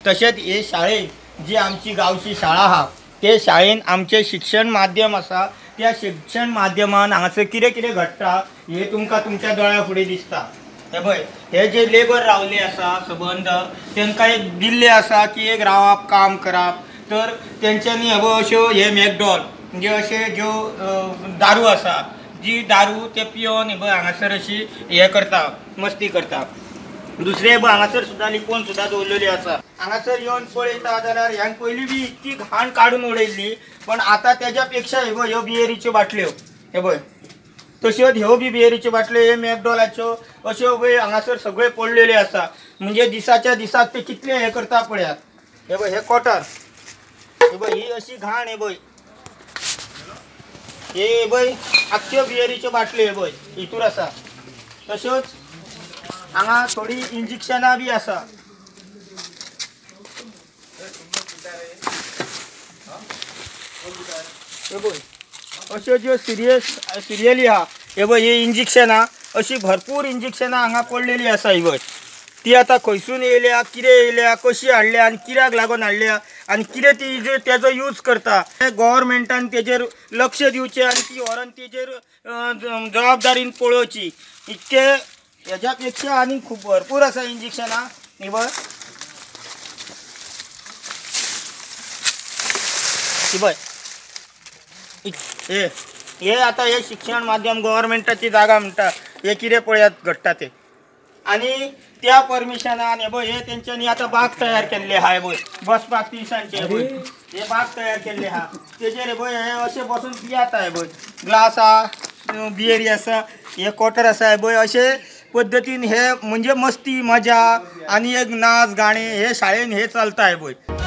तशेंच हे शाळेन जी आमची गांवची शाळा आहा ते शाळेन आमचें शिक्षण माध्यम आसा, त्या शिक्षण माध्यमान हांगासर कितें कितें घडटा हे तुमकां तुमच्या दोळ्या फुडें दिसता। हे पळय हे जे लेबर रावले आसा सबंद तांकां एक दिल्लें आसा की एक रावप काम करप, तर तेंच्यांनी हे पळय अश्यो हे मॅकडॉल म्हणजे अशे ज्यो दारू आसा जी दारू ते पियोन हे पळय हांगासर अशी हे करता मस्ती करता। दुसरे पळय हांगासर सुद्दां लिपोवन सुद्दां दवरलेली आसा। हांगासर येवन पळयता जाल्यार ह्यान पयलीं बी इतकी घाण काडून उडयल्ली, पण आतां तेज्या पेक्षा हे पळय ह्यो बियरीच्यो बाटल्यो हे पळय तश्योच ह्यो बी बियरीच्यो बाटल्यो हे मॅकडॉलाच्यो अश्यो पळय हांगासर सगळे पडलेल्यो आसा। म्हणजे दिसाच्या दिसाक ते कितले हे करता पळयात। हे पळय हे क्वॉर्टर हे पळय ही अशी घाण हे पळय हे पळय आख्ख्यो बियरीच्यो बाटल्यो हे पळय हितूर आसा। तश्योच हांगा थोडी इंजेक्शनां बी आसा। हे पळय अश्यो ज्यो सिरियली आहा हे पळय ही इंजेक्शनां अशी भरपूर इंजेक्शनां हांगा पडलेली आसा। ही पळय ती आतां खंयसून येयल्या, कितें येयल्या, कशी हाडल्या आनी कित्याक लागून हाडल्या आनी कितें ती तेजो यूज करता, गव्हर्मेंटान तेजेर लक्ष दिवचें आनी ती व्हरोन तेजेर जबाबदारीन पळोवची। इतके हेज्या पेक्षा आनी खूब भरपूर आसा इंजेक्शनां। ही पळय ही पळय हे हे आतां हे शिक्षण माध्यम गव्हर्मेंटाची जागा म्हणटा हे कितें पळयात घडटा ते। आनी त्या परमिशनान हे पळय हे तेंच्यांनी आतां बाग तयार केल्ले आहा। हे पळय बसपाक तिनसांचे हे पळय हे बाग तयार केल्ले आहा, तेजेर हे पळय हे अशें बसून पियाता। हे पळय ग्लास आहा, बियरी आसा, हे क्वॉर्टर आसा। हे पळय अशे पद्दतीन हे म्हणजे मस्ती मजा आनी एक नाच गाणे हे शाळेन हे चलता। हे पळय